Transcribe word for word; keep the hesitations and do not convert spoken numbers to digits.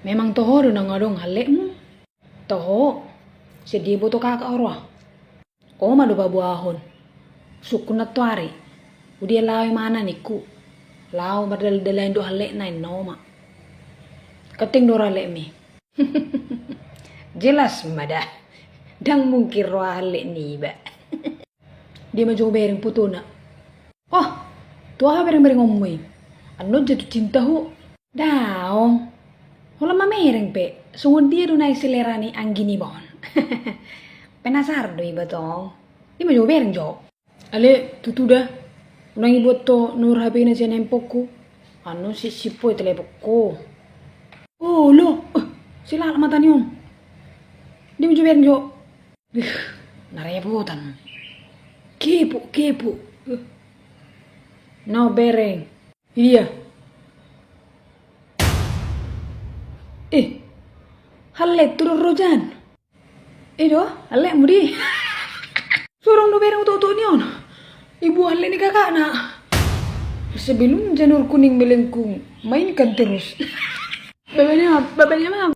Memang toho do nunga adong hallekmu? Toho. Sai diboto kakak ho roha. Ho ma do paboahon. Sungkun nantoari. Udia laho imana ningku. Laho mardalani-dalani dohot hallekna, ninna ho ma. Kating do roha hallekmi. Jelas ma da. Ndang mungkin roha hallek niba. Dia ma jo hubereng fotona. Oh, tu aha bereng-berengonmu i? Annon jatuh cinta ho. Daong. Holan mamereng pe, songon dia do nai selera ni anggi niba on. Penasaran do iba tong. Dia ma jo hubereng jo. Ale, tutu da. Unang ibuat ho nomor H P-na sian handphonku. Annon sip-sip ho i teleponku. Olo, eh, sai lalap mata ni on. Dia ma jo hubereng jo. Ih, na repotan. Kepo, kepo. Eh. Na bereng. Idia. Eh. Hallektu do rojan. I do, hallekmu di. Surung do bereng utok-utok ni on. Ibu hallek ni kakakna. Sebelum janur kuning melengkung, mainkan terus. Babanya, babanya ma.